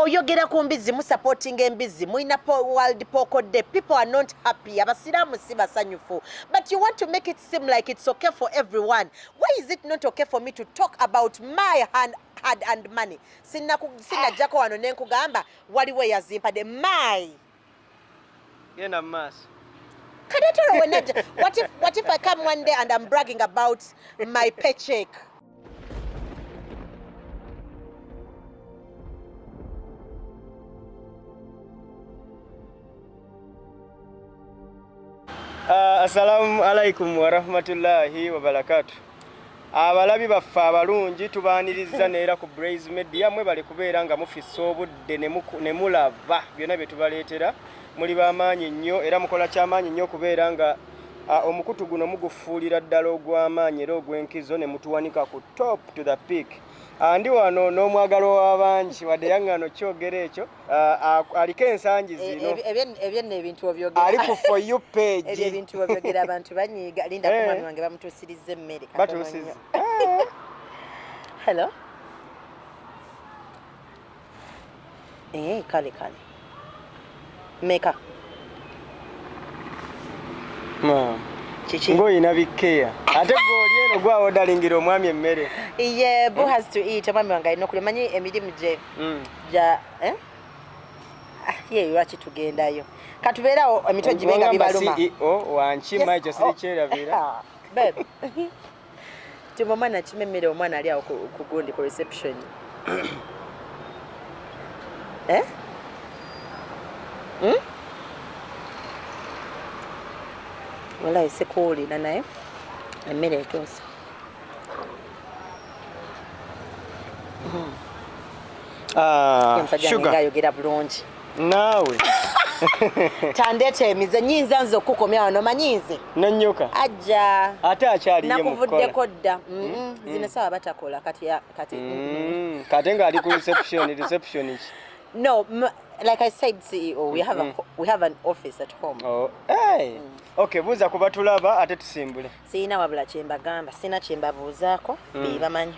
Oyogera ku mbizzi, musupportinga embizzi, mulina World Pork Day. People are not happy, abasiraamu si basanyufu, but you want to make it seem like it's okay for everyone. Why is it not okay for me to talk about my hand, hard and money? Sinajjako wano nenkugamba waliwo eyazimpadde my Genda mu maaso. Kadetero wenajja. What if I come one day and I'm bragging about my paycheck? Assalamu alaikum warahmatullahi wabarakatuh. Abalabi baffe abalungi, tubaaniriza neera ku Braze Media. Mwebale kubeera nga mufissa obudde ne mulaba byonna bye tubaleetera. Muli b'amaanyi nnyo era mukola kyamaanyi nnyo okubeera nga omukutu guno mugufuulira ddala ogw'amaanyi era ogw'enkizo ne mutuwanika ku top to the peak. Ndi wano n'omwagalwa w'abangi, wadde yaŋŋaano kyogera ekyo, aliko ensangi zino. Ebyenno ebintu obyogera. Ali ku For You page. Ebyo ebintu obyogera, abantu banyiiga. Linda, ku mwami wange bamutuusirizza emmere katono Batuusiza. nnyo. Hello. Kale kale. Meka. Maama. Kiki? Ng'olina bikkeya, ate gwe oli eno gwawodalingira omwami emmere. Ye, boo has to eat. Omwami wange alina okulya. Manyi emirimu gye gya, eh? Ah, ye lwaki tugendayo? Katubeerawo emitwe gibe nga Wangamba bibaluma. CEO wankima. Yes, ekyo oh. sirikyerabira. Ah, babe. Tuma omwana akima emmere, omwana ali awo ku gundi, ku reception. Eh? Hmm? Walayi sikuwulira, naye emmere etuuse. Ah, Omusajja wange Sugar. ng'ayogera bulungi. Naawe. Tandeeta emize, nyinza nze okukomya wano, manyi nze Nannyoka. Ajja. Ate akyaliye mu kukola. Nakuvuddeko dda. Zino sawa batakola kati kati. Kate ng'ali ku reception, reception ki? No, like I said, CEO, we have an office at home. Oh, hey. Okay, buuza ku batulaba ate tusimbule. Sirina wabula kyembagamba, sirina kyembabuuzaako, bebamanyi.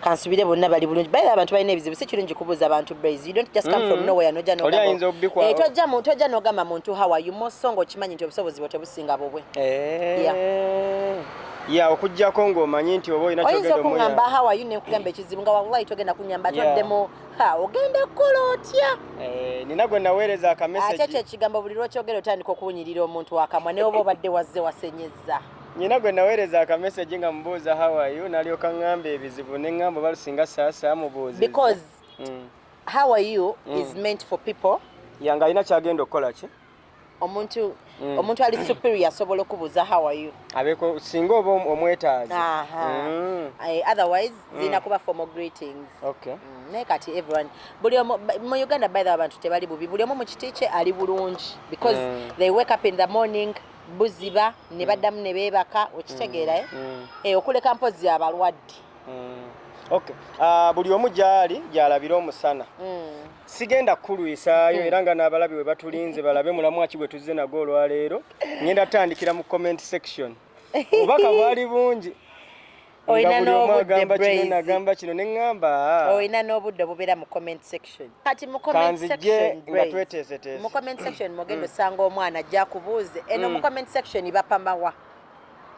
Kansubire bonna bali bulungi. Baira abantu balina ebizibu, si kirungi kubuuza abantu, Braze. You don't just come from nowhere nojja Oli n'ogamba- ayinza okubikwa- Eh, tojja n'ogamba muntu, "How are you?" Moso ng'okimanyi nti obusobozi bwe tebusinga bubwe. Eh. Ya, okuggyako ng'omanyi nti oba olina Oyinza kyogenda okuŋŋamba omuyamba. "How are you?" Nenkugamba ekizibu nga wallahi togenda kunyamba. Toddemu ha ogenda kukola otya? Eh, nina gwe naweereza Ate ekyo akamessage. ekigambo buli lwokyogera otandika okuwunyirira omuntu akamwa, naye oba obadde wazze wasenyezza. Nina gwe naweereza akamessage nga mubuuza, "How are you?" N'alyoka ŋŋamba ebizibu, ne ŋŋamba balusinga saasa mubuuziza. Because "How are you?" is meant for people Ya, nga alina kyagenda okukola ki? Omuntu ali superior asobola okubuuza, "How are you?" Abeeko singa oba omwetaazi. Aha. Otherwise zirina kuba formal greetings. Naye kati everyone, buli omu mu Uganda, by the way, abantu tebali bubi, buli omu mu kiti kye ali bulungi because they wake up in the morning, buziba ne baddamu ne beebaka, okitegeera, eh? Eh, okuleka mpozi abalwadde. Okay. Buli omu gy'ali gy'alabira omusana. Sigenda kukulwisaayo era nga n'abalabi we batulinze balabe mulamu ki gwe tuzze nagwo olwaleero. Ngenda tutandikira mu comment section. Obubaka bwali bungi. Nga Olina buli omu n'obudde, agamba kino, Brazy. nagamba kino, ne ŋŋamba, ah, Olina n'obudde obubeera mu comment section. Kati mu comment Kanzijje section, nga Brazy, tweteeseteese. mu comment section mugenda osanga omwana ajja kubuuze eno mu comment section bapamawa.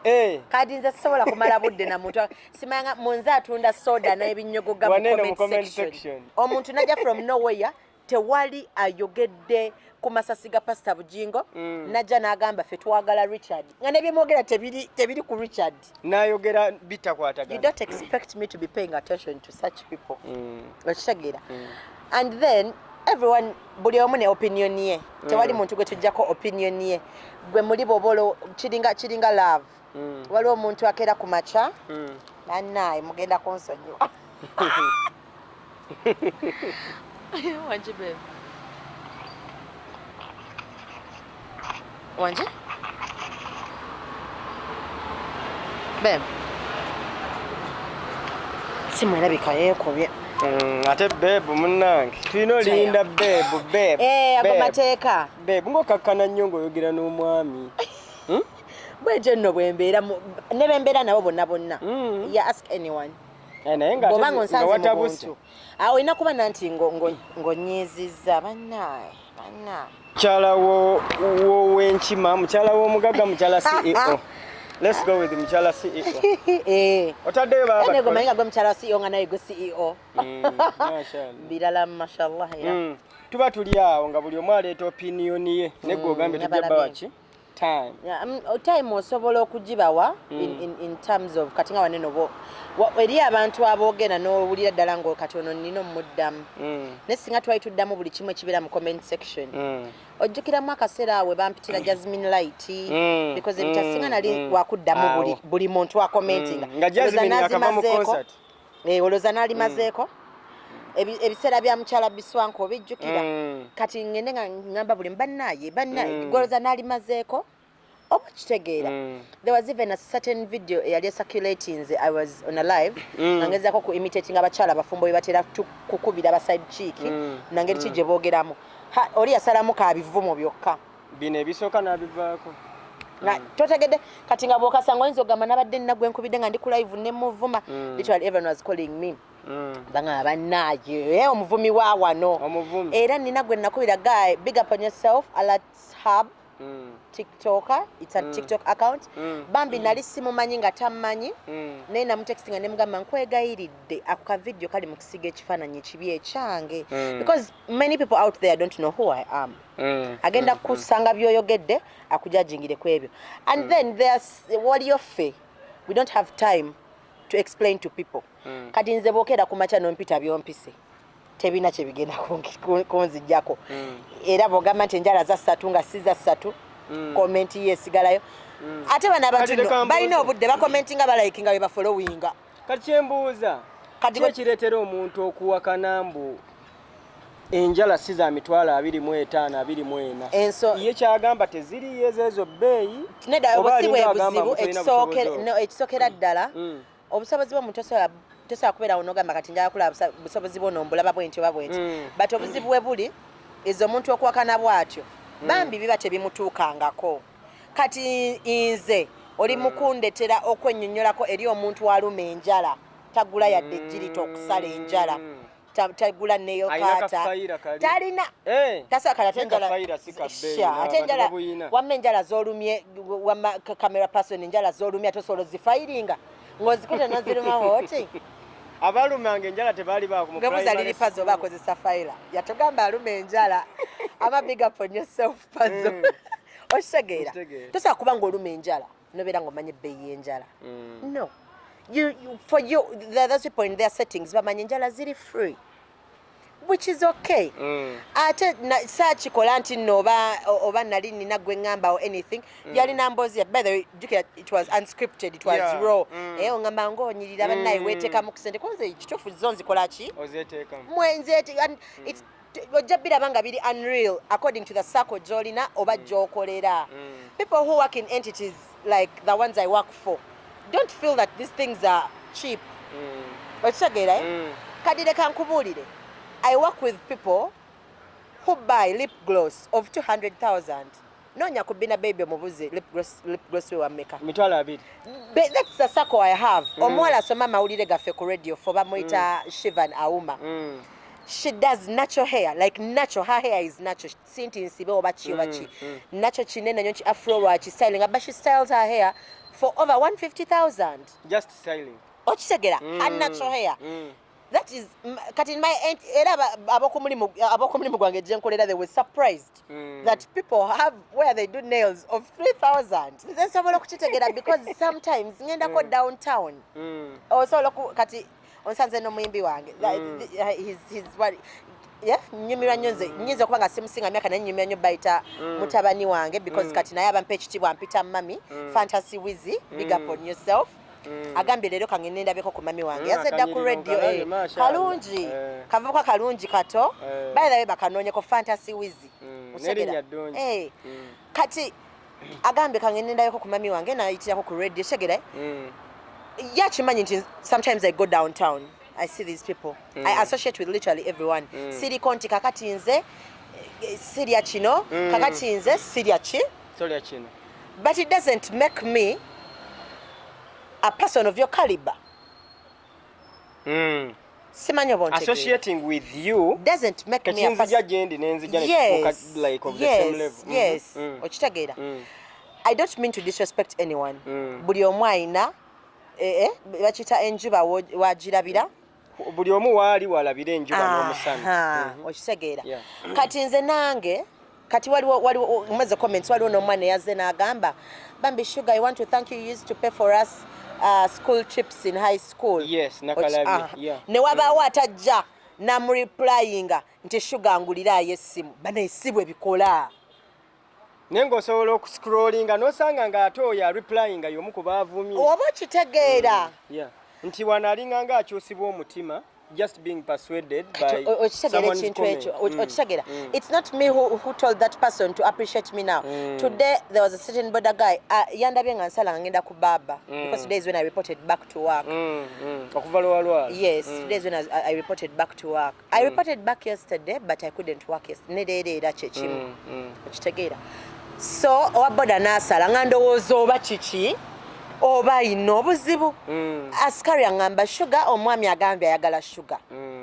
Eh, Kati nze sisobola kumala budde na muntu simanga munze atunda soda n'ebinyogoga mu Waneeno mu comment comment section. section. Omuntu najja from nowhere, tewali ayogedde ku masasi ga Pasita Bujingo, najja n'agamba ffe twagala Richard, nga nebyemwogera tebiri ku Richard. N'ayogera You bitakwatagana. don't expect me to be paying attention to such people, okitegeera? And then everyone, buli omu ne opinion ye, tewali muntu gwe tujjako opinion ye. Gwe muli bwoba kiringa love. Waliwo omuntu akeera ku makya, bannaaye mugenda kunsonyiwa. Wanje babe, wanje babe, simu erabika yeekubye. Ate babe munnange, tulina olinda babe, babe. Eh, ago Babe. mateeka. Babe, ng'okakkana nnyo ng'oyogera n'omwami. Bwetyo nno bwembeera ne bembeera nabo bonna bonna. Yeah, ask anyone. Eh, naye nga Bw'oba ate nga nga onsanze mu watabuse. buntu, awo olina kuba nanti ng'onyiizizza bannaaye, bannaaye. Mukyala w'enkima, mukyala w'omugagga, mukyala CEO. Let's go with mukyala CEO. Eh. Otaddeyo baba. Ene gomanyi nga gwe mukyala wa CEO nga naye gwe CEO. Mashallah. Birala, mashallah, era. Tuba tuli awo nga buli omu aleeta opinion ye, naye gwe ogambye tujja Nabalabye. bawa ki time. Yeah, time osobola okugibawa in terms of kati nga wanene obo eri abantu aboogera n'owulira ddala nga kati ono nina omuddamu, naye singa twali tuddamu buli kimu ekibeera mu comment section. Ojjukiramu akaseera awe bampitira Jasmine Light because ebita singa nali wakuddamu buli muntu acommentinga. Nga Jasmine akava mu concert. Eh, olowooza naalimazeeko. Ebiseera bya mukyala Biswanka obijjukira? Kati ngende nga ngamba buli bannaaye, bannaaye, golooza naalimazeeko oba kitegeera? There was even a certain video eyali circulating. I was on a live nga ngezaako ku imitating abakyala abafumbo bwe batera kukubira aba side chick nangeri ki gye boogeramu. Oli yasalamu ka bivumo byokka. Bino ebisooka n'abivaako. Nga totegedde kati nga bw'okasanga oyinza ogamba nabadde nina gwe nkubidde nga ndi ku live ne muvuma. Literally everyone was calling me, bangamba bannaaye, eh, omuvumi wa wano. Omuvumi. Era nina gwe nakubira, guy, big up on yourself, Alat Hub, TikToker, it's a TikTok account. Bambi nali simumanyi nga tammanyi, naye namutextinga ne mugamba nkwegayiridde ako ka video kali mu kusiga ekifaananyi ekibi ekyange, because many people out there don't know who I am. Agenda kusanga byoyogedde akujajingire ku ebyo, and then there's waliyo ffe we don't have time to explain to people. Kati nze bwokeera ku makya nompita byompise tebina kyebigenda kunzijjako. Era bwogamba nti enjala za ssatu nga si za ssatu, comment ye esigalayo. Ate bano abantu Kati leka nno balina mbuuze. obudde, bacommentinga, balikinga, bwe bafollowinga. Kati kyembuuza, Kati ki ekireetera omuntu okuwakana mbu enjala si za 25,000, 24? Ye kyagamba teziriyo ezo bbeeyi. Nedda, Oba obwo si bwe alinga agamba buzibu. mbu tolina busobozi obwo? No, ekisookera ddala, obusobozi bw'omuntu tosobola kubeerawo n'ogamba kati njagala kulaba busobozi bwo nombulaba bwe nti oba bwe nti. But obuzibu bwe buli is omuntu okuwakana bw'atyo bambi biba tebimutuukangako. Kati nze oli mukundetera okwennyonnyolako eri omuntu aluma enjala, tagula yadde ejjirita okusala enjala, tagula nail Alina cutter. Kafayira kali. Talina. Eh, Tasobola kale ate ne enjala kafayira si kabbeeyi, Sha, ate abantu enjala babuyina. Wamma enjala z'olumye, wamma camera person, enjala z'olumye ate osobola ozifayiringa ng'ozikute n'oziruma oti. Abalumanga enjala tebaali baku mu Ngebuza primary liri Pazo oba school. akozesa fayira yatugamba aluma enjala ama big up on yourself, Pazo. Okitegeera? Okitegeera. Tosobola kuba ng'oluma enjala nobeera ng'omanya ebbeeyi y'enjala. No, you, for you those people in their settings bamanya enjala ziri free, which is okay. Ate saakikola nti nno oba nali nina gwe ŋŋamba or anything. Yalina mboozi, by the way, jjukira it was unscripted, it was raw. Eh, oŋŋamba ng'onyirira bannaye, weeteekamu ku sente konze ekituufu zo nzikola ki? Ozeteekamu. Mwenze and ojja biraba nga biri unreal according to the circle gy'olina oba gy'okolera. People who work in entities like the ones I work for don't feel that these things are cheap. Okitegeera, eh? Kati leka nkubuulire, I work with people who buy lip gloss of 200,000. Noonya ku Bina Baby omubuze lip gloss we wameka. 20,000. That's the circle I have. Omuwala asoma amawulire gaffe ku Radio 4 bamuyita Shivan Auma. She does natural hair, like natural, her hair is natural, sinti nsibe oba ki oba ki, nakyo kinene nnyo ki afro lwaki styling, but she styles her hair for over 150,000. Just styling. Okitegeera? Her natural hair. That is kati my aunt, era ab'okumulimu gwange gye nkolera, they were surprised that people have where they do nails of 3000. Nze nsobola okukitegeera because sometimes ngendako downtown. Osobola kati onsanze n'omuyimbi wange. Yeah, nyumirwa nnyo nze, nyinza okuba nga simusinga myaka naye nyumirwa nnyo bayita mutabani wange because kati naye abampa ekitiibwa mpita mami. Fantasy Wizzy, big up on yourself. Agambye leero kangende ndabeko ku mami wange. Yazze dda ku Akanyiriro radio. kalabye, Eh, mashallah. Kalungi. Eh. Kavubuka kalungi kato. Eh. By the way, bakanoonyeko Fantasy Wizzy. Otegera? N'erinnya ddungi. Eh. Kati agambye kangende ndabeko ku mami wange nayitirako ku radio, tegera? Yakimanyi nti sometimes I go downtown, I see these people. I associate with literally everyone. Siriko nti kakati nze eh, sirya kino, kakati nze sirya ki. Solya kino. But it doesn't make me a person of your caliber. Simanyi oba ontegeera. Associating with you doesn't make me a tekinzija person. gyendi nenzija netufuuka like of the same level. Yes. Okitegeera? I don't mean to disrespect anyone. Buli omu ayina bakiyita enjuba wagirabira. Buli omu waali walabira enjuba n'omusana. Aha, okitegeera? Yeah. Kati nze nange kati waliwo maze comments, waliwo n'omwana eyazze n'agamba, "Bambi Sugar, I want to thank you. You used to pay for us school trips in high school." Yes, nakalabye, yeah. Ne wabaawo atajja namureplyinga nti, "Sugar, nguliraayo essimu." Bana, si bwe bikola. Naye ng'osobola okuscrollinga n'osanga ng'ate oyo areplyinga y'omu ku baavumye. Oba okitegeera? Yeah. Nti wano alinga nga akyusibwa omutima, just being persuaded by Okitegeera someone's ekintu comment. ekyo? Okitegeera? It's not me who told that person to appreciate me. Now, today there was a certain border guy, yandabye nga nsala nga ngenda ku baba, because today is when I reported back to work. Okuva lwalwala. Yes, today is when I reported back to work. I reported back yesterday, but I couldn't work yesterday. Ne leero era kyekimu. Okitegeera? So owa boda n'asala nga ndowooza oba kiki, oba ayina obuzibu. Asikari aŋŋamba, "Sugar, omwami agambye ayagala Sugar."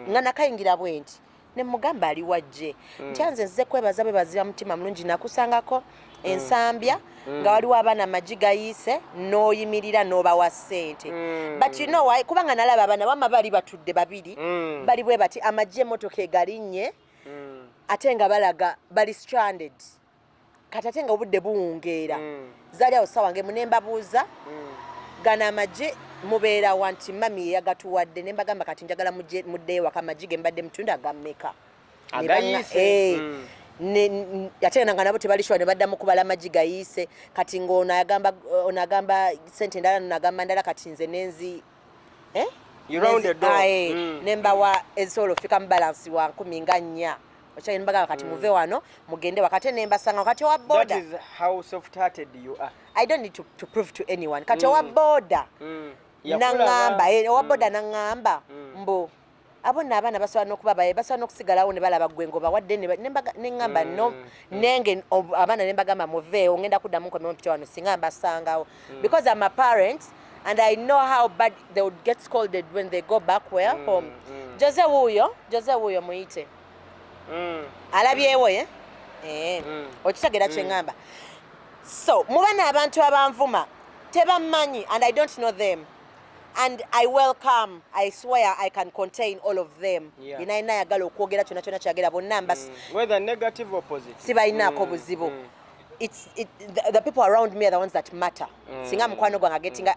Nga nakayingira bwe nti ne mugamba ali wajje nti anze nzize kwebaza bwebazira mutima mulungi, nakusangako ensambya nga waliwo abaana amagi gayiise, n'oyimirira n'obawa ssente. But you know why? Kubanga nalaba abaana wamma bali batudde babiri, bali bwe bati, amagi emmotoka egalinnye, ate nga balaga bali stranded. Kati ate nga obudde buwungeera, zaali awo sawa ngemu, ne mbabuuza, "Gano amagi mubeera wa?" Nti, "Mami yeyagatuwadde." Ne mbagamba, "Kati njagala muddeyo waka, amagi ge mbadde mutunda gammeka?" Ne Agayiise. Ate nga nabo tebali sure, ne baddamu kubala amagi gayiise. Kati ng'ono agamba, ono agamba sente ndala, ono agamba ndala. Kati nze nenzi, eh? You rounded off. Aye, ne mbawa ezisobola ofika mu balance wa 14,000. Okyali mbagamba, "Kati muve wano mugende wakati." Ne mbasanga kati owa That boda. is how soft-hearted you are. I don't need to prove to anyone. Kati owa boda naŋŋamba, owa boda naŋŋamba mbu abo nno abaana basobola n'okuba baye, basobola n'okusigalawo ne balaba gwe ng'obawadde. Ne ŋŋamba no, nenge abaana ne mbagamba, "Muveewo, ngenda kuddamu nkomewo mpite wano singa mbasangawo," because I'm a parent and I know how bad they would get scolded when they go back where home. Jose wuuyo, Jose wuuyo, muyite. Alabyewo ye. Okitegeera kye ŋŋamba? So muba n'abantu abanvuma tebammanyi and I don't know them, and I welcome. I swear I can contain all of them. Yenna yenna ayagala okwogera kyonna kyonna kyagera, bonna mbas Whether negative or positive. Sibalinaako buzibu. The people around me are the ones that matter. Singa mukwano gwange getting,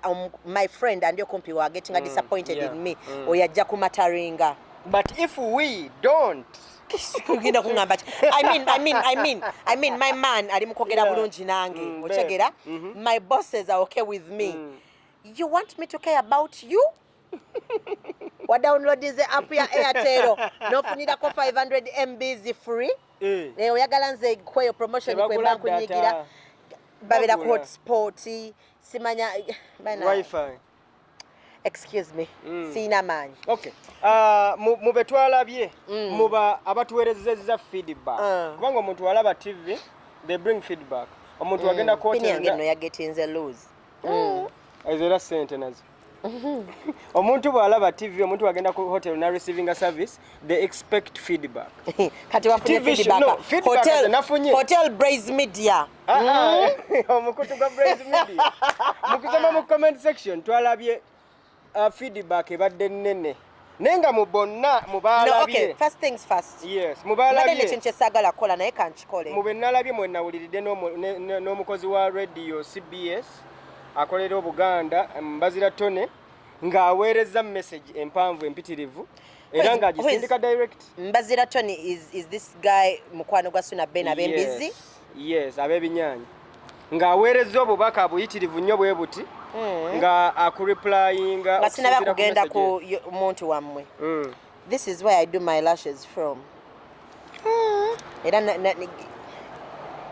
my friend andi okumpi wa getting disappointed in me, oyo ajja kumataringa. But if we don't Kugenda kuŋŋamba ki? I mean, my man ali mukwogera bulungi nange. Otegera? My bosses are okay with me. You want me to care about you? Wadownloadize app ya Airtel n'ofunirako 500 MBs free. Eh, oyagala nze kweyo promotion Tebagula kwemba nkunyigira data. Babeera ku Bagula. hotspot, simanya bana. Wifi. Excuse me, siina maanyi. Okay. Mu be twalabye, muba abatuweerezezza feedback, kubanga omuntu walaba TV, they bring feedback. Omuntu wagenda ku Pini hotel yange nno yagetinze loose. Ezo era sente nazo. Omuntu bw'alaba TV, omuntu wagenda ku hotel na receiving a service, they expect feedback. Kati wafunye TV feedback? No, feedback Hotel, nze nafunye. Hotel Braze Media. Ah, ah, omukutu gwa Braze Media, mu kusoma mu comment section twalabye feedback ebadde nnene, naye nga mu bonna mu No, baalabye okay, first things first. Yes, mu Mbadde baalabye nekintu kyesaagala kukola, naye kankikole. Mu be nalabye mwe nawuliridde n'omukozi wa radio CBS akolera Obuganda, Mbazira Tone, ng'aweereza message empanvu empitirivu era ng'agisindika direct. Mbazira Tony is this guy mukwano gwa Suna Ben ab'embizi? Yes, ab'ebinyaanya, ng'aweereza obubaka buyitirivu nnyo bwe buti nga akureplyinga Nga sinaba okusinziira ku kugenda message. ku muntu wammwe. This is where I do my lashes from. Era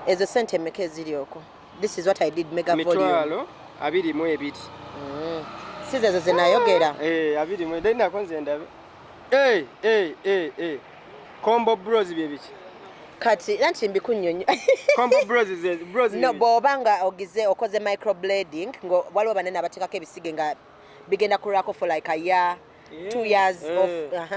ezo sente emeka eziri okwo? This is what I did, mega volume. 220,000. Si zezo zenayogera? Eh, abiri mu then nako nze ndabe. Eh, eh, eh, eh. Combo bros bye biki? Kati nanti mbikunyonyo. Combo bros ze bros. No, bw'oba nga ogize okoze microblading, ngo waliwo banene abateekako ebisige nga bigenda kulwako for like a year. 2 years of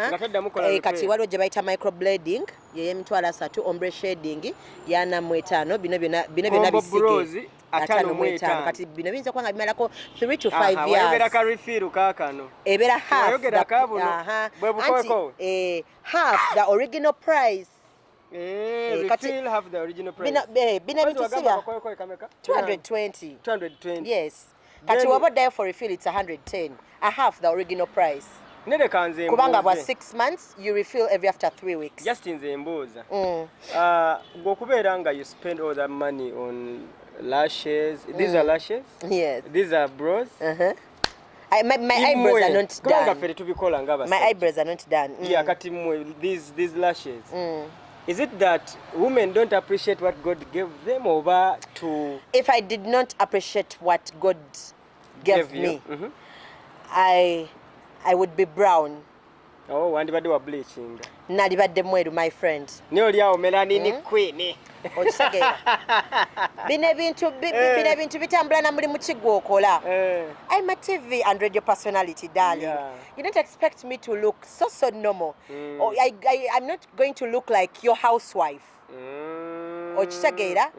Nga toddamu kola Kati repair. waliwo gye bayita microblading, yey'emitwalo 30, ombre shading yana 5. Bino byonna, bino byonna Combo bisige brows, 55. Kati bino biyinza okuba nga bimalako 3 to 5 Wayogera years. ka refill kaakano. Ebeera half Wayogera kabuno. Bwe bukowekowe. Anti, half the original price. Refill half the original price. Bino Kwezi ebintu wagamba siba kakowekowe kameka? 220. 220. Yes, kati waba oddayo for refill, it's 110, a half the original price. Nereka nze Kubanga bwa mbuuze. 6 months, you refill every after 3 weeks. Just nze mbuuza. Ah, gwe okubeera nga you spend all that money on lashes, these are lashes, Yes. these are brows. My eyebrows are not Kubanga done. ffe tetubikola nga My abasajja. eyebrows are not done. Yeah, kati mmwe these lashes, is it that women don't appreciate what God gave them oba to If I did not appreciate what God gave you? me, I would be brown. Oh, wandibadde wa bleaching. Nalibadde mweru, my friend. Naye oli awo melanin queen. Okitegeera, bino ebintu bitambula na mulimu ki gw'okola. I'm a TV and radio personality, darling. You don't expect me to look so so normal. Or I'm not going to look like your housewife. Okitegeera?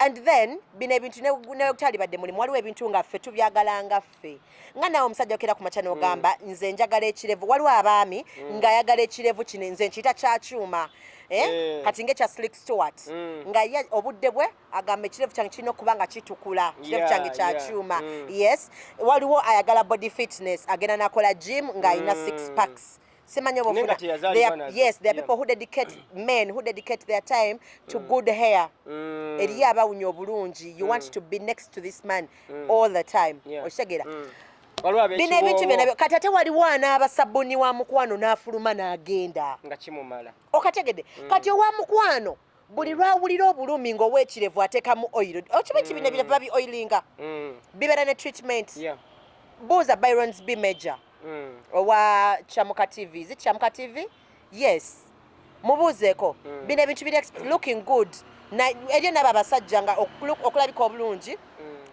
And then bino ebintu ne kutalibadde mulimu, waliwo ebintu nga ffe tubyagala, nga ffe nga naawe omusajja okera ku makya n'ogamba, "Nze njagala ekirevu." Waliwo abaami ng'ayagala ekirevu kino, nze nkiyita kyakyuma, eh? Kati ng'ekya Slick Stewart, nga ye obudde bwe agamba, "Ekirevu kyange kirina okuba nga kitukula, kirevu kyange kyakyuma." Yes, waliwo ayagala body fitness, agenda nakola gym ng'alina six packs, simanyi oba Naye nga ofuna. teyazaalibwa nazo. Yes, there are people who dedicate, men who dedicate their time to good hair. Eriyo abawunya obulungi, you want to be next to this man all the time. Okitegeera? Waliwo Bino ebintu byonna ab'ekiwoowo. Kati ate waliwo anaaba sabuni wa mukwano n'afuluma n'agenda. Nga kimumala. Okategedde? Kati owa mukwano buli lwawulira obulumi ng'oweekirevu ateekamu oil. Okimanyi kibino ebirevu babi oilinga, bibeera ne treatment. Buuza Byrons B Major owa Chamuka TV. Is it Chamuka TV? Yes, mubuuzeeko. Bino ebintu biri looking good. Eriyo nabo abasajja nga okulabika obulungi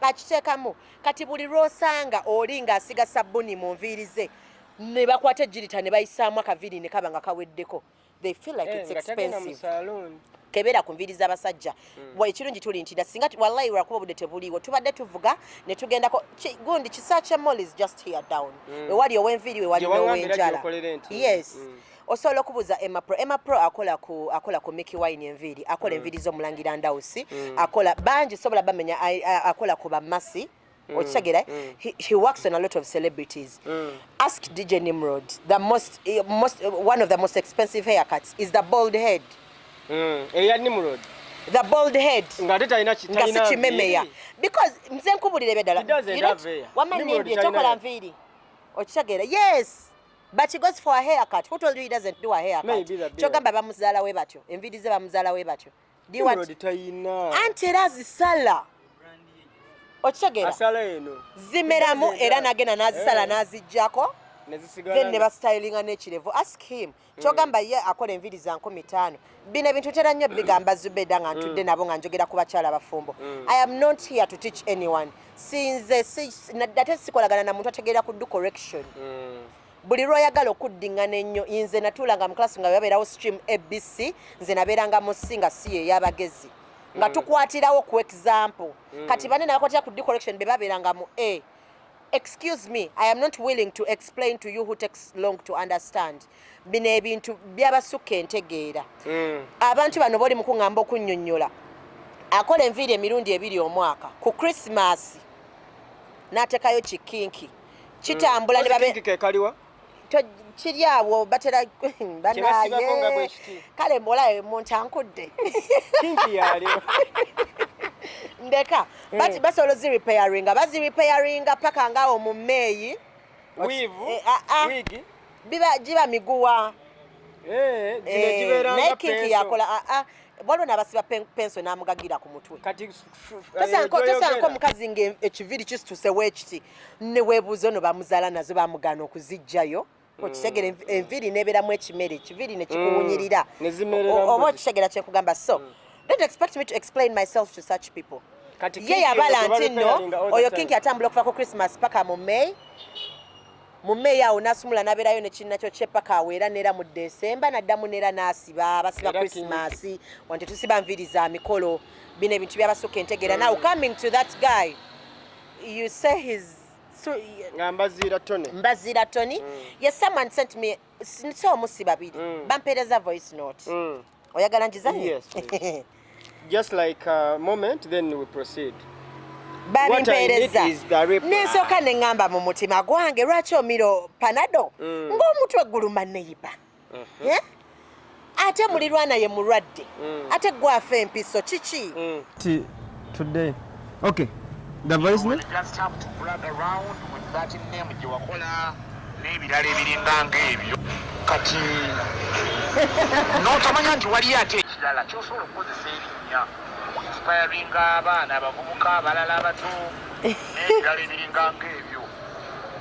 akiteekamu. Kati buli lwosanga oli ng'asiga sabbuni mu nviiri ze, ne bakwata ejjirita ne bayisaamu akaviiri ne kaba nga kaweddeko, they feel like it's Nga tagenda mu expensive. saloon. Kebeera ku nviiri z'abasajja. Wa ekirungi tuli nti singa wallahi lwakuba obudde tebuliiwo, tubadde tuvuga ne tugendako gundi Kisakye Mall is just here down. Wewali ow'enviiri, wewali Gye waŋŋambira n'ow'enjala. gy'okolera enti. Yes. Osobola okubuuza Emma Pro. Emma Pro akola ku Mickey Wine enviiri, akola enviiri z'omulangira Ndawusi, akola bangi, sobola bamenya, akola ku bamasi. Okitegeera? He works on a lot of celebrities. Ask DJ Nimrod. The most, eh, most one of the most expensive haircuts is the bald head. Eya Nimrod. The bald head. Ng'ate talina Nga si talina kimemeya. nviiri. Because nze nkubulira ebyaddala. He doesn't You don't- have hair. Wamma Nimrod nimbye talina tokola hair. nviiri. Okitegeera? Yes. But he goes for a haircut. Who told you he doesn't do a haircut? Maybe the beard. Kyogamba bamuzaala we batyo. Enviiri ze bamuzaala we batyo. Do you want Nimrod talina. Anti era azisala. Okitegeera? Asala eno. Zimeramu era nagenda n'azisala n'aziggyako. Ne zisigala. Then ne bastylinga n'ekirevu. Ask him. Kyogamba ye akola enviiri za 5,000. Bino ebintu tera nnyo bigamba Zubeda nga ntudde nabo nga njogera ku bakyala abafumbo. I am not here to teach anyone. Sinze ate sikolagana na muntu ategeera ku do correction. Buli lw'oyagala okuddiŋŋana ennyo, nze natuulanga mu class nga babeerawo stream ABC, nze nabeeranga mu C, nga si ey'abagezi, nga tukwatirawo ku example. Kati banene abakwatira ku do correction be babeeranga mu A. Excuse me, I am not willing to explain to you who takes long to understand. Bino ebintu byabasukka entegeera. Abantu bano boli mukuŋŋamba okunnyonnyola akola enviiri emirundi ebiri omwaka, ku Christmas n'ateekayo kikinki kitambula ne babe Kinki ke kaliwa? Kiri awo batera. Kyebasibako nga bwe kiti. Kale mbolayo muntankudde. Kinki yaliwo. Ndeka. Basobola ozirepairinga, bazirepairinga paka ngaawo mu Meeyi. Weave. Eh, ah, ah. Wig. Biba giba miguwa. Gino gibeera Naye nga kinki pencil. yakola, ah, ah. Waliwo n'abasiba penso n'amugagira ku mutwe. Kati Tosanko omukazi nga ekiviiri kisituse weekiti, ne weebuuza ono bamuzaala nazo, bamugaana okuzijjayo. Okitegera? Enviiri nebeeramu ekimere, ekiviiri ne kikuwunyirira. Ne zimerera Oba mbuzi. okitegera kyenkugamba? So don't expect me to explain myself to such people. Kati Ye kinki yabala eyo nti nno gwe barepairinga all the oyo time. kinki atambula okuva ku Christmas paka mu May. Mu May awo n'asumula n'abeerayo ne kinnakyo kye paka awo, era neera mu December n'addamu neera n'asiba. Basiba Era Christmas wanti tusiba nviiri za mikolo. Bino ebintu byabasukka entegeera. Now, coming to that guy, you say his so, Nga Mbaziira Tony. Mbaziira Tony. Yes, someone sent me, si omu si babiri, bampeereza voice note. Oyagala njizanye? Yes, please. Just like a moment, then we proceed. What I need Babimpeereza, is the reply. nensooka ne ŋŋamba mu mutima gwange, lwaki omiro Panado ng'omutwe guluma neiba? Eh? Ate mulirwana ye mulwadde, ate gwafa empiso kiki? Today. Okay. The voice note? Just have to brag around with that name gye wakola n'ebirala ebiringa ng'ebyo. Kati n'otamanya nti waliyo ate ekirala kyosobola okukozesa erinnya okuinspiringa abaana abavubuka abalala abato n'ebirala ebiringa ng'ebyo.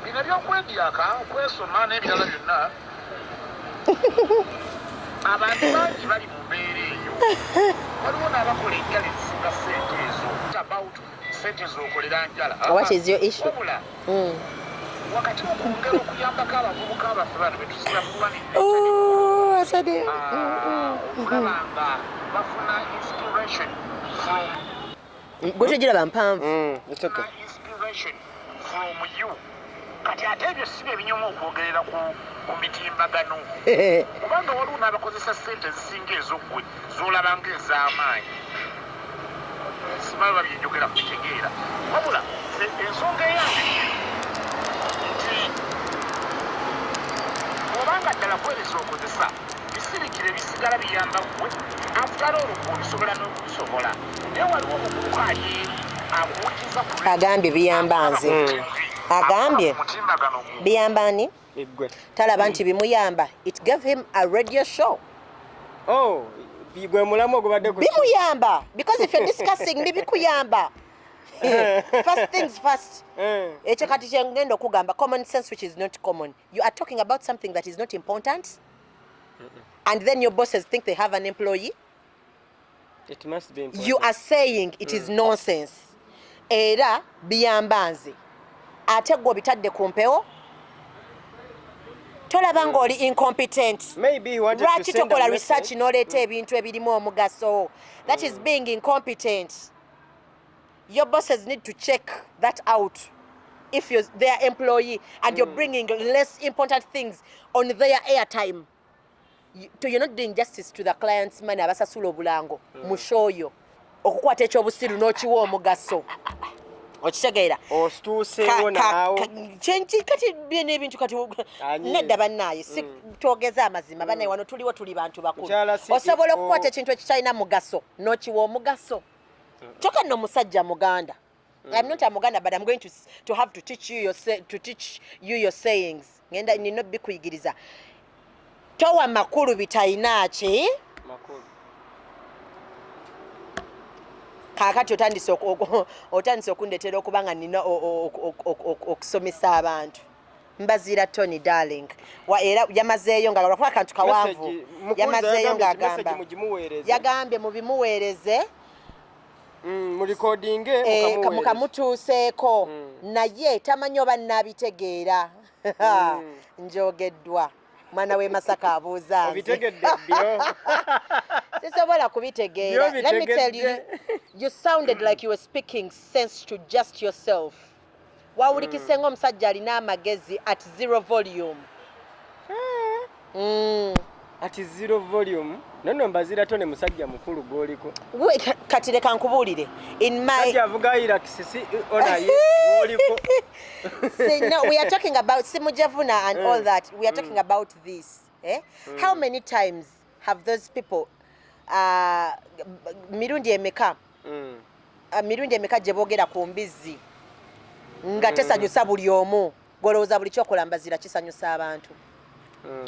Bino ebyokwedyaka, okwesoma n'ebirala byonna, abantu bangi bali mu mbeera eyo. Waliwo n'abakola enjala ezisinga ssente ezo. About ssente z'okolera njala. What is your issue? Wabula wakati mu kwongera okuyambako abavubuka baffe bano betusiba kulwanirira, Oh, asade. okulaba nga bafuna inspiration from Gwe tegiraba mpanvu. It's okay. Inspiration from you. Kati ate ebyo si bye binyuma okwogerera ku mitimbagano, kubanga waliwo n'abakozesa ssente ezisinga ezoggwe z'olaba ng'ez'amaanyi. Simanyi babyenjogera kubitegeera. Wabula nze ensonga eyange nti bw'obanga ddala kweresa okozesa, bisirikire, bisigala biyamba ggwe. After all, gwe obisobola n'okubisobola, naye waliwo omuvubuka ali eri akuwuliriza ku Agambye biyamba nze. Agambye ku mutimbagano gwo. Biyamba ani? Igwe. Talaba nti bimuyamba? It gave him a radio show. Oh, gwe mulamu ogubadde ku Bimuyamba because if you're discussing me, bikuyamba. First things first, ekyo kati kyengenda okugamba, common sense which is not common. You are talking about something that is not important, and then your bosses think they have an employee. It must be important. You are saying it is nonsense, era biyamba nze, ate gwe obitadde ku mpewo. Tolaba ng'oli incompetent? Maybe he wanted to Lwaki send a tokola message. research n'oleeta ebintu ebirimu omugaso? That is being incompetent. Your bosses need to check that out. If you're their employee and you're bringing less important things on their airtime, you're not doing justice to the client's money abasasula obulango mu show yo. Okukwata ekyobusiru n'okiwa omugaso, okitegeera? Osituuseewo naawo. Kati byena ebintu kati Anyiize. nedda bannaaye, si twogeze amazima bannaye, wano tuliwo tuli bantu bakulu. Mukyala CEO. Osobola okukwata ekintu ekitalina mugaso n'okiwa omugaso? Kyokka nno omusajja muganda. I'm not a Muganda, but I'm going to have to teach you your say, to teach you your sayings. Ngenda nina bikuyigiriza. Towa makulu bitalina ki? Makulu. Kaakati otandise okundetera okuba nga nina okusomesa abantu. Mbaziira Tony darling wa, era yamazeeyo nga lwakuba akantu kawanvu. Message, Mukunza Yamazeeyo yagambye nti message ng'agamba mugimuweereze. Yagambye mubimuweereze. Murecordinge mukamuweereze. Mukamutuuseeko, naye tamanyi oba nnaabitegeera. Njogeddwa mwana w'e Masaka abuuza nze. Obitegedde byo. Sisobola kubitegeera. Byo Let me tell you, bitegedde. you sounded like you were speaking sense to just yourself. Wawulikise ng'omusajja alina amagezi at zero volume. Ati zero volume. Nonno Mbaziira Tony musajja mukulu gw'oliko. Kati leka nkubuulire, in my Sajja avuga Hilux CEO naye gw'oliko. See, no, we are talking about Simujavuna and all that. We are talking about this. Eh? How many times have those people, mirundi emeka, mirundi emeka gye boogera ku mbizzi nga tesanyusa buli omu? Golowooza buli kyokola, Mbazira, kisanyusa abantu?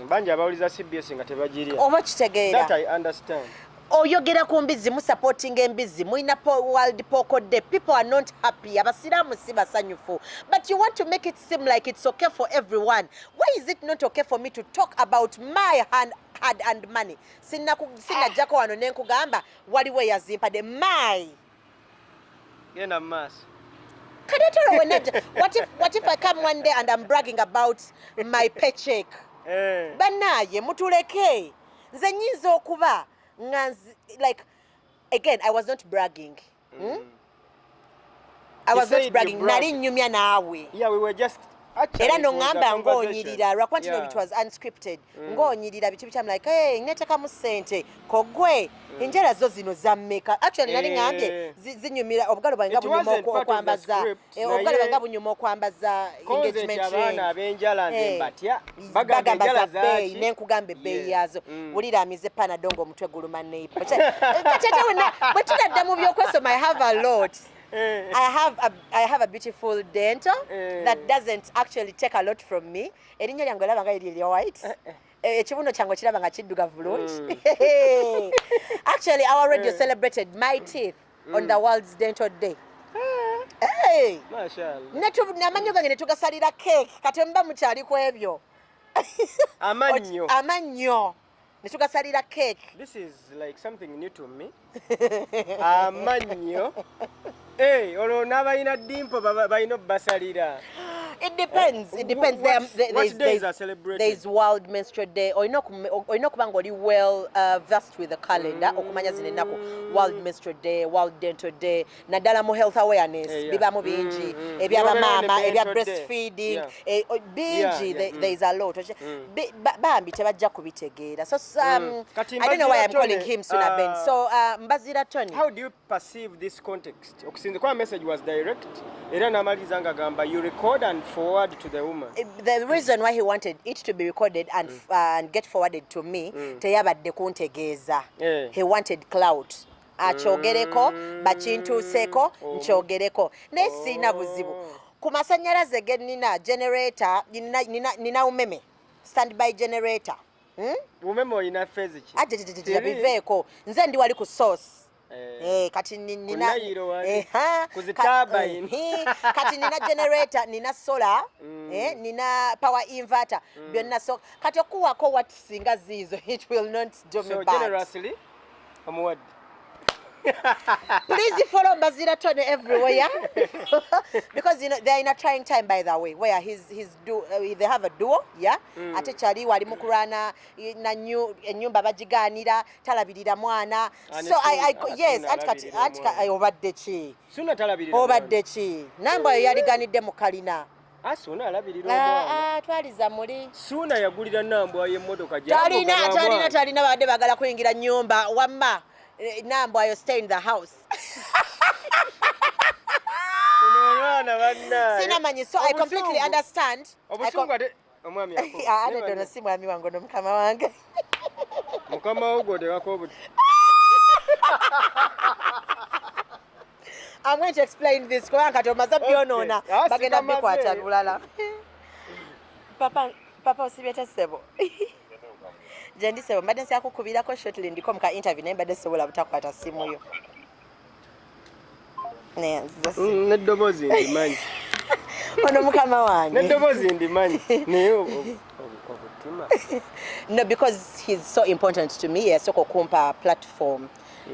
Bangi abawuliza CBS nga tebagirya. Oba kitegeera? That I understand. Oyogera ku mbizzi, musupportinga embizzi, mulina World Pork Day. People are not happy, abasiraamu si basanyufu, but you want to make it seem like it's okay for everyone. Why is it not okay for me to talk about my hand, hard and money? Sinajjako wano nenkugamba waliwo eyazimpadde my Genda mu maaso. Kati ate olwo wenajja, what if I come one day and I'm bragging about my paycheck? Bannaaye, mutuleke. Nze nyinza okuba nga like, again, I was not bragging, I You was said not you bragging. bragged. Nali nnyumya naawe. Yeah, we were just actually, Era it was a noŋŋamba conversation. ng'onyirira lwakuba nti no, it was unscripted. Ng'onyirira biki biki, I'm like, "Hey, neteekamu ssente kogwe enjala zo zino zammeka?" Actually, nali ŋŋambye zinyumira obugalo bwange nga It bunyuma wasn't part of the okwambaza script, obugalo naye bwange nga bunyuma okwambaza konze nti engagement abaana ring. ab'enjala nze mbatya. Bagamba Bagamba enjala za bbeeyi, zaaki? nenkugamba ebbeeyi yaazo. Wulira amize Panado ng'omutwe guluma neighbor. Kati ate wena bwe tunadda mu byokwesoma, I have a lot. I have a beautiful dental that doesn't actually take a lot from me. Erinnya lyange olaba nga liri erya white. Ekibuno kyange okiraba nga kiddugavu bulungi. Actually, our radio celebrated my teeth on the World's Dental Day. Hey! Mashallah. N'amannyo gange ne tugasalira cake. Kati muba mukyali ku ebyo. Amannyo. Amannyo ne tugasalira cake. This is like something new to me. Amannyo. Hey, olwo n'abalina dimple balina obbasalira. It depends. It depends. What days are celebrated? There's World Menstrual Day. Olina okuba nga oli well versed with the calendar okumanya zino ennaku. World Menstrual Day, World Dental Day, naddala mu health awareness bibamu bingi, ebyabamaama, Yobeera ne ebya dental day. breastfeeding, bingi. There is a lot. Bambi tebajja kubitegeera. So Kati I don't know why I'm Mbazira calling Tony, him Suna Ben. So Mbazira Tony. How do you perceive this context? Okusinza kuba message was direct era n'amaliriza ng'agamba you record and forward to the woman. The reason why he wanted it to be recorded and get forwarded to me, teyabadde kuntegeeza. He wanted clout, akyogereko, bakintuuseeko, nkyogereko, naye siina buzibu. Ku masannyalaze ge nnina generator, nina umeme, standby generator. Umeme olina phase ki? Ajejejeje. Three? Biveeko, nze ndi wali ku source. Kati nina Ku Nile wali. Ku zi turbine. Kati nina generator, nina solar, nina power inverter, byonna. So kati okuwako what singa ziizo, it will not do me So bad. Generously omuwadde. Please follow Mbazira Tony everywhere, because you know they're in a trying time, by the way, where he's do they have a duo, yeah. Ate kyali wali mu kulwana na new ennyumba bagigaanira, talabirira mwana. Ani So I Suna- yes, Suna anti kati alabirira anti omwana. Obadde ki? Suna talabirira. Obadde ki? Nambwayo yaliganidde mu kalina. Ah, Suna alabirira omwana. Ah, ah, twaliza muli. Suna yagulira Nambwayo emmotoka. Talina, talina, talina. Babadde baagala kuyingira nnyumba. Wamma Nambwayo, stay in the house. Omwana bannaye. Sinamanyi, so I completely understand. Obusungu ate omwami Ah, ate dono si mwami wange, ono mukama wange. Mukama wo gw'oteekako obuti. I'm going to explain this kubanga kati omaze byonoona. Ah, Bagenda sikamaze. bikwata bulala. Papa, papa, osibye te ssebo? Gye ndi ssebo. Mbadde nsyakukubirako shortly, ndiko mu ka interview, naye mbadde sobola butakwata simu yo. Naye nziza N'eddoboozi ndimanyi. Ono mukama wange. N'eddoboozi ndimanyi, naye obutima. No, because he's so important to me. Yasooka okumpa platform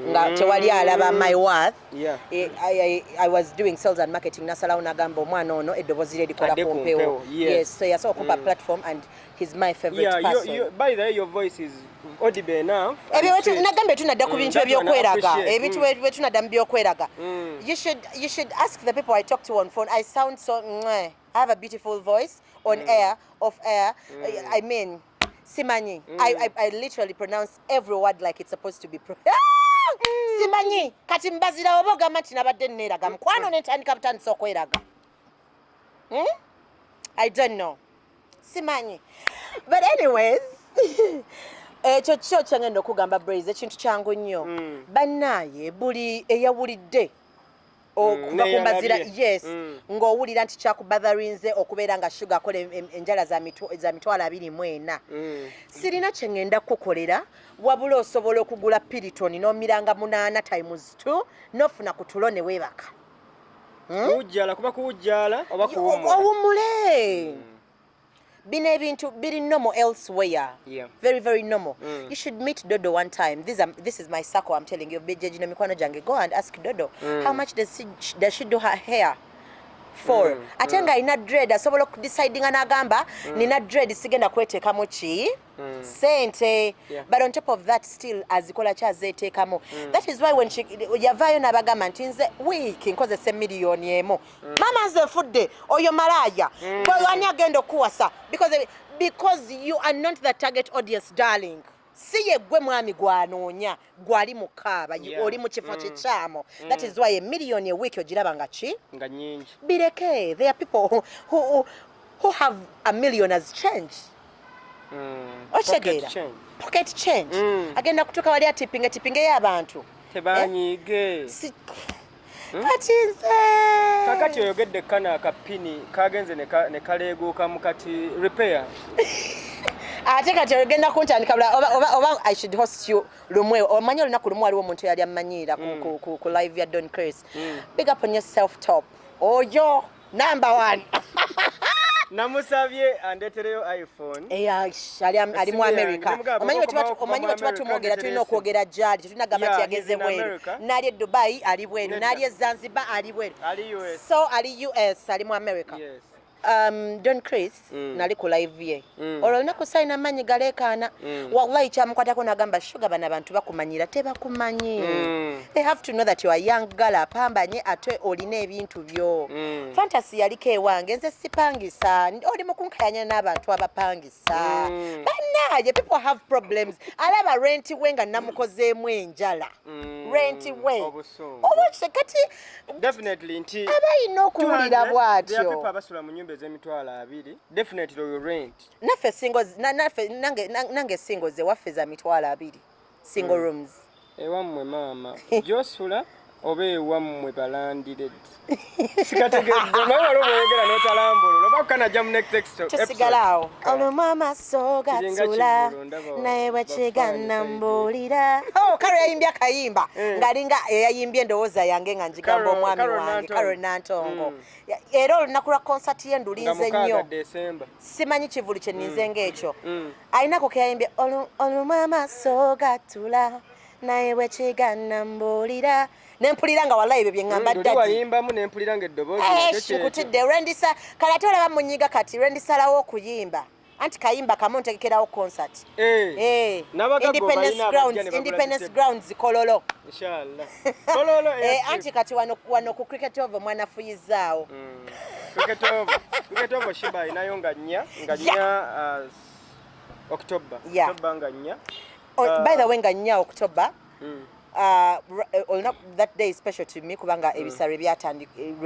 nga tewali alaba my worth. I was doing sales and marketing, nasalawo nagamba omwana ono eddoboozi lye likola Adde ku ku mpewo. mpewo, yes. Yes, so yasooka okumpa platform and he's my favorite Yeah, person. by the way, your voice is audible enough. Ebyo And sweet. nagambye tunadda ku bintu That one I ebyokweraga. appreciate. Ebintu bwe tunadda mu byokweraga, you should ask the people I talk to on phone. I sound so mwah. I have a beautiful voice on air, off air. I mean, simanyi, I literally pronounce every word like it's supposed to be simanyi. Kati mbazira oba ogamba nti nabadde neeraga mukwano nentandika butandisa okweraga. I don't know, simanyi. But anyways, ekyo kyo kyengenda okugamba Braze, ekintu kyangu nnyo. Bannaaye, buli eyawulidde okuva ku Mbazira, Neyalabye. yes, ng'owulira nti kyakubatharinze okubeera nga Shuga akola enjala za 240,000, sirina kye ŋŋenda kukukolera, wabula osobola okugula Piriton n'omiranga 8 times 2 n'ofuna ku tulo ne weebaka. Kuwujjala kuba kuwujjala oba kuwummula. Owummule. Bino ebintu biri normal elsewhere. Very, very normal. You should meet Dodo one time. This is my circle, I'm telling you. Gino mikwano gyange. Go and ask Dodo how much does she do her hair. 4 ate ng'alina dread, asobola okudecidinga n'agamba, "Nina dread, sigenda kweteekamu ki sente." But on top of that, still azikola ki, azeeteekamu. That is why when she yavaayo n'abagamba nti, "Nze wiiki nkozesa 1 million." Maama, nze nfudde, oyo malaaya. Gwe ani agenda okuwasa? Because you are not the target audience, darling. Si ye gwe mwami gwanoonya, gwali mu kaaba. Oli mu kifo kikyamu. That is why 1 million a week ogiraba nga ki? Nga nyingi. Bireke, there are people who have a million as change. Okitegeera? Pocket change. Pocket change. Agenda kutuuka wali atipinge tipinge y'abantu. Tebanyiige. Kati nze Kakati oyogedde kano akapini kagenze ne kaleeguukamu, kati repair. Ate kati ogenda kuntandika oba I should host you lumwe. Omanyi olunaku lumu waliwo omuntu eyali ammanyiira ku live ya Don Chris. Big up on yourself, top oyo number one. Namusabye andeetereyo iPhone. Ali mu Essimu yange, America. nemugamba Omanyi okuva omanyi mu bwe tuba America, tumwogera, tulina ndeetereyo okwogera gyali, tetulina gamba nti Yeah, yagenze he's in bweru. America. N'ali e Dubai ali bweru. Nedda. N'ali e Zanzibar ali bweru. Ali US. So ali US, ali mu America. Yes. Don Chris, nali ku live ye. Olwo olunaku salina amaanyi galeekaana. Wallahi kyamukwatako n'agamba, "Shuga, bano abantu bakumanyira." Tebakumanyi. They have to know that you are young girl apambanye, ate olina ebintu byo. Fantasy yaliko ewange, nze sipangisa. Oli mu kunkayanya n'abantu abapangisa. Bannaye, people have problems. Alaba rent we nga namukozeemu enjala. Rent we. Obusungu. Oba kati Definitely nti aba alina okuwulira 200, there are bw'atyo. people abasula mu nyumba ez'emitwalo 20, definitely oyo rent. Naffe single naffe nange single ze waffe za 20,000, single rooms. Ewammwe maama gyosula oba ewammwe balandired, sikategedde, naye wali obweyogera n'otalambulula oba kukanajja mu next episode. Tusigala awo. Olumu amaaso Kiringa gatula kivvulu, ndaba naye bwekigana bafaanyi. mbuulira. Oh, Karo yayimbye akayimba ng'alinga eyayimbye endowooza yange nga njigamba omwami Carol wange. Nantongo. Carol Nantongo. Era olunaku lwa konsati ye Nga ndulinze 6 nnyo. Desemba. Simanyi kivulu kye ninze ng'ekyo. Alinako keyayimbye, "Olumu amaaso gatula naye bwekigana mbuulira," nempulira nga wallahi ebyo bye ŋŋamba. Luli Daddy wayimbamu nempulira nga eddoboozi nakyo kyekyo. Nkutidde lwendisa kale, ate olaba munyiga kati lwendisalawo okuyimba, anti kayimba kamu ntegekerawo concert. Eh. N'abagagga Independence obalina abajja Grounds, ne bagula Independence zitebe. Grounds, Kololo. Inshallah. Kololo airstrip. Anti kati wano ku Cricket Oval mwanafuyizaawo. Cricket Oval. Cricket Oval Sheebah alinayo nga 4 October. October nga 4. Oh, by the way, nga 4 October, olunaku, that day is special to me kubanga ebisa lwe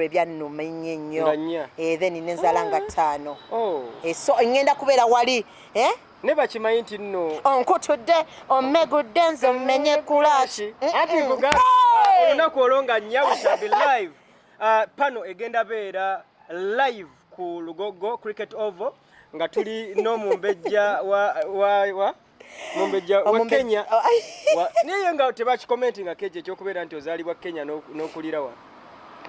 byannuma ennyo ennyo. Nga 4. Then nenzala nga 5. Oh. So ngenda kubeera wali, eh? Ne bakimanyi nti nno Onkutudde, omegudde, nze omenye kulaki. Anti nkuga olunaku olwo nga 4 we shall be live. Pano egenda beera live ku Lugogo Cricket Oval nga tuli n'omumbejja wa mumbejja wa Kenya. Oh, Naye nga tebakikomentinga ekyo ekyokubeera nti ozaalibwa Kenya n'okulira wano.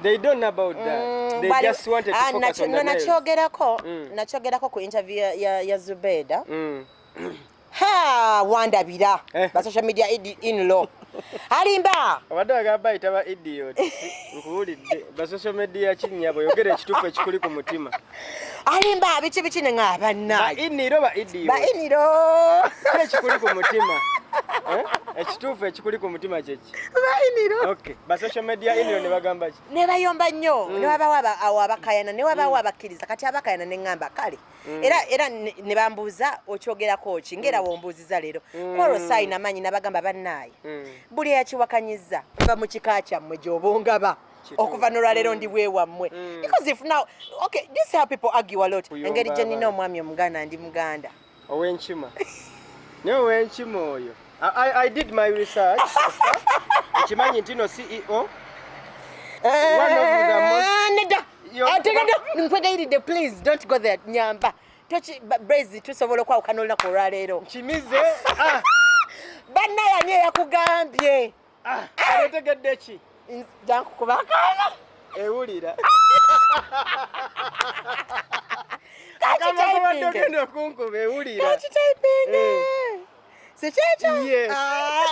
They don't know about that. They just wanted to focus on no, the nails. Nakyogerako. Nakyogerako ku interview ya Zubeda. Ha, wandabira. Ba social media in law alimba. Obadde bagamba bayita ba idiot, nkuwulidde. Ba social media kinnyabo, yogera ekituufu ekikuli ku mutima. Alimba biki biki, ne ŋŋamba Ba bannaye. In-law, ba idiot. Ba in-law. Ki ekikuli ku mutima? Eh? Ekituufu ekikuli ku mutima kyeki? Ba in-law. Okay, ba social media in-law ne bagamba ki? Ne bayomba nnyo. Ne wabawo awo abakayana, ne wabawo abakkiriza. Kati abakayana ne ŋŋamba kale, era ne bambuuza, "Okyogerako ki?" Ng'era wombuuziza leero kwolwo saayina maanyi. Nabagamba, "Bannaaye, buli eyakiwakanyiza, nva mu kika kyammwe gy'obongaba." Okuva n'olwaleero ndi bwewammwe. Because if now, okay, this is how people argue a lot. Kuyomba Engeri gye nnina abaana. omwami Omuganda, ndi Muganda. Owenkima, naye owenkima oyo, I did my research. Ekimanyi nti no CEO, one of the most Ah, nedda. Ate nedda, nkwegayiridde, please don't go there. Nyamba. Toki Brazy, tusobola okwawukana olunaku olwaleero. Nkimize, ah. Bannaye, ani eyakugambye? Ah, otegedde ki? Jankukuba akaana. Ewulira akamba kubadde ogenda okunkuba, ewulira. Kakitayipinge. Si kyekyo? Yes. Ah.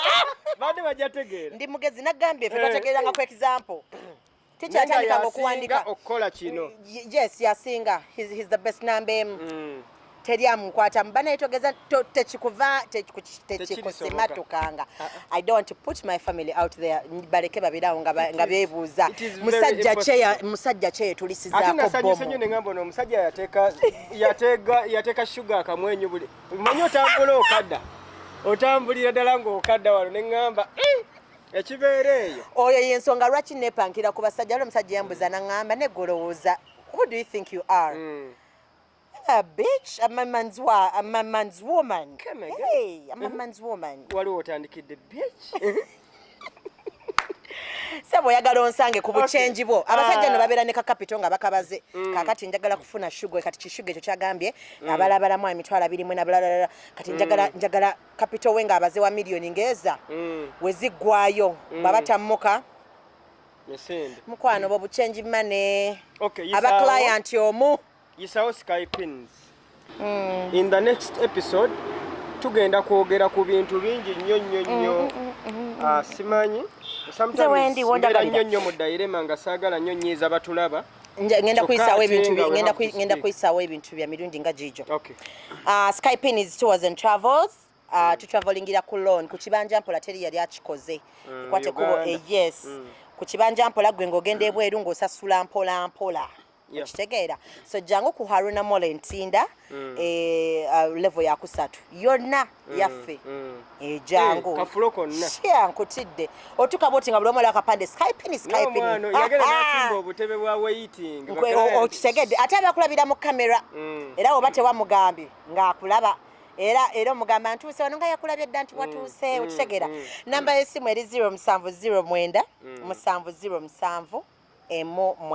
Badde bajja tegeera. Ndi mugezi, nagambye ffe Eh. twategeeranga ku example. Teacher Naye nga yatandikanga yasinga okuwandika. Okukola kino. Yes, yasinga. He's the best number emu. Teri amukwatamu banaye, togeza tekikuva tekikusimatukanga. I don't want to put my family out there, baleke babirawo nga beebuuza It is very musajja kye impossible. Musajja kye Ate yetulisizaako nasanyuse nnyo bomu. ne ngamba ono omusajja yateeka shuga akamwenyu buli manyi otambula okadda, otambulira ddala ng'okadda wano ne ŋŋamba, "Eh, ekibeera eyo." Oyo yensonga lwaki nepankira ku basajja. Wali omusajja yambuza naŋŋamba, negolowooza, who do you think you are? A bitch. I'm a man's I'm a man's woman. Come again. Hey, I'm a man's woman. Waliwo otandikidde bitch. Sebo, oyagala onsange ku buchenji bwo. Abasajja no babeera ne kakapito nga bakabaze. Kakati njagala kufuna shugo, kati kishugo ekyo kyagambye abalabalamu 24,000 nabalalala. Kati njagala kapito we ng'abaze wa miliyoni ng'eza weziggwayo baba tammuka. Misinde. Mukwano, bwo buchenji mane. Okay, aba yisaawo. Client omu. Yisawo Sky Pins. In the next episode tugenda kwogera ku bintu bingi nnyo nnyo nnyo. Ah, simanyi, sometimes Wendy, mbeera wondagalira. nnyo nnyo mu dilemma nga saagala nnyo nyiiza batulaba. Ngenda Kyokka kuyisaawo ate ebintu nga we have to ngenda speak. kuyisaawo ebintu bya mirundi nga gijo. Okay. Skypin is tours and travels. Tutravelingira ku loan ku kibanja mpola, teri yali akikoze. Kwate kubo. Uganda. Eh, yes. Ku kibanja mpola, gwe ng'ogenda ebweru ng'osasula mpola mpola. Okitegeera? So jangu ku Haruna Mall Entinda, level yakusatu yonna yaffe. Eh, jangu. Eh, kafulo konna. Shia, nkutidde otuka bwoti nga buli omu ali akapande Skypin, Skypin. N'omwana yagenda n'asimba obutebe bwa waiting. Okitegedde? Ate abakulabira mu kamera. Era oba tewamugambye ng'akulaba, era omugamba ntuuse wano nga yakulabye dda nti watuuse. Okitegeera? Namba y'essimu eri 0709 707 1 9 mu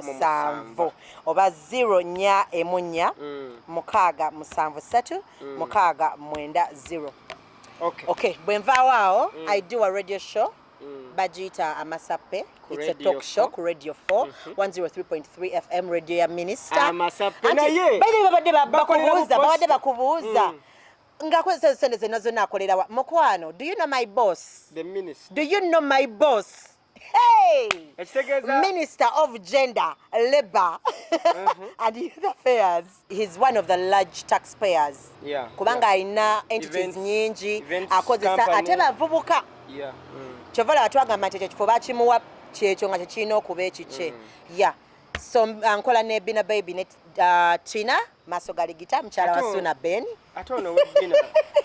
7 oba 0414 673 690. Okay. Okay, bwe nvaawo awo, I do a radio show bagiyita Amasape. Ku It's a Radio talk show 4. ku Radio 4 103.3 FM, radio ya minister. Amasape. Anti, Naye, by the way, babadde bakolera mu bakubuuza, babadde posta. bakubuuza ng'akozesa sente zonna zonna akolerawa. Mukwano, do you know my boss? The minister. Do you know my boss? Hey! Ekitegeeza Minister of Gender, Labor and Youth Affairs. He's one of the large taxpayers. Kubanga alina entities nyingi Events akozesa company. ate bavubuka. Kyova laba twagamba nti ekyo kifo bakimuwa kyekyo nga tekirina okuba ekikye. Yeah. So nkola ne Bina Baby ne Tina Maaso Galigita, mukyala wa Suna Ben. Ate ono webbina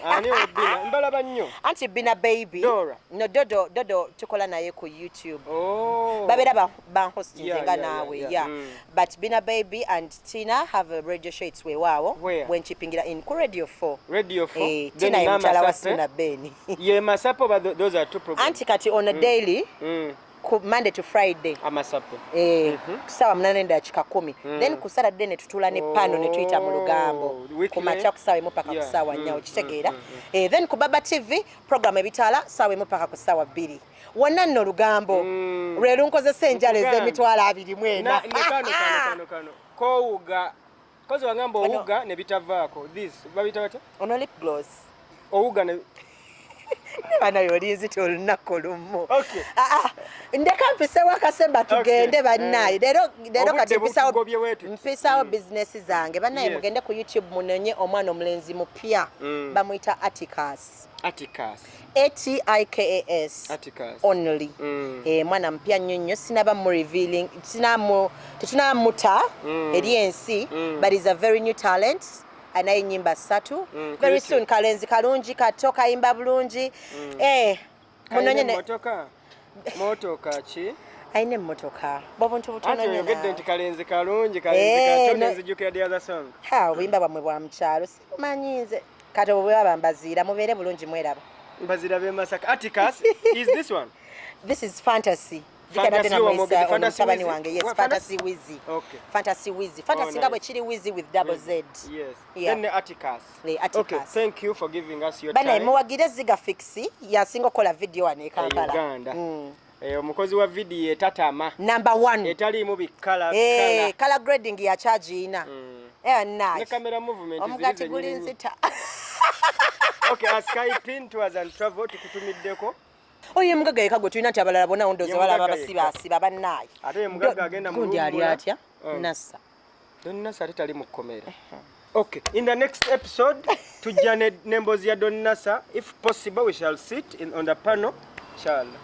ani? Webbina mbalaba nnyo. Anti Bina Baby. Dora. No, Dodo, Dodo tukola naye ku YouTube. Oh. Babeera banhostinze nga naawe. Yeah. But Bina Baby and Tina have a radio show, it's weewaawo. Where? Wenchipingira in ku Radio 4. Radio 4. Eh, Then Tina ye mukyala wa Masape. Suna Ben. Ye Masape oba those are two programs? Anti kati on a daily, ku Monday to Friday, Amasape. Eh, ku ssaawa 8:10. Then ku Saturday ne tutuula ne pano ne tuyita mu lugambo. Oh, weekly? Ku makya ku ssaawa 1 paka ku ssaawa 4. Okitegeera? Eh, then ku Baba TV program ebitaala, ssaawa 1 paka ku ssaawa 2. Wonna nno olugambo lwe lunkozesa enjala Nkugambye. ez'emitwalo 24. Ne kano kano kano kano kowuga kozi wagamba owuga ne bitavaako, this babita batya? Ono lip gloss. Owuga ne Bana yolinzita olunaku lumu. Okay. Ah, ah, ndeka mpisewo akasemba tugende. Bannaye, leero kati Obudde mpisawo butugobye wetuti. mpisawo bizinesi zange. Bannaye, mugende ku YouTube munonye omwana omulenzi mupya, bamuyita Atticus. Atticus. Atikas. Atticus. Only. Eh, mwana mpya nnyo nnyo, sinaba mu revealing, sinamu tetunamuta eri ensi, but is a very new talent, anaye ennyimba ssatu. Very YouTube. soon. Kalenzi kalungi kato, kayimba bulungi. Eh, munonye Kalina ne motoka ki? Alina emmotoka, bwobuntu butono Anti nnyo oyogedde naawe. nti kalenzi kalungi, kalenzi Eh, kato, nenzijukira the other song. Ha, obuyimba bwammwe bwa mukyalo sibumanyi nze. Kati obwo bwe baba mbaziira, mubeere bulungi, mweraba. Mbazira b'e Masaka. Atticus is this one? This is Fantasy. Fantasy wa Mogedi, Fantasy Mutabani Wizzy? wange, yes. Fantasy? Fantasy Wizzy. Okay. Fantasy Wizzy, Fantasy Oh, nga bwe nice. kiri Wizzy with double Z. Yes. Yeah. Then Atticus. Eh, Atticus. Okay, thank you for giving us your Banaye, time. muwagire Ziga Fixi, yasinga okukola video wano e Kampala. Uganda. Eh, omukozi wa video etatama. Number one. Etaliimu bikala. Eh, kala. Color grading yakyagiina. Eh, Ne nice. camera movement Omugati ziri guli zennyini. nzita. Okay, a Sky Pin Tours and Travel tukutumiddeko. Oyo ye mugagga yekka gwe tulina, nti abalala bonna ndowooza Ye balaba mugagga yekka. basibaasiba bannaaye. Ate ye mugagga agenda mu Gundi ali luwummula. atya? Nassa. Don Nasa ate tali mu kkomera. Okay, in the next episode tujja n'emboozi ya Don Nasa. If possible, we shall sit on the panel, inshallah.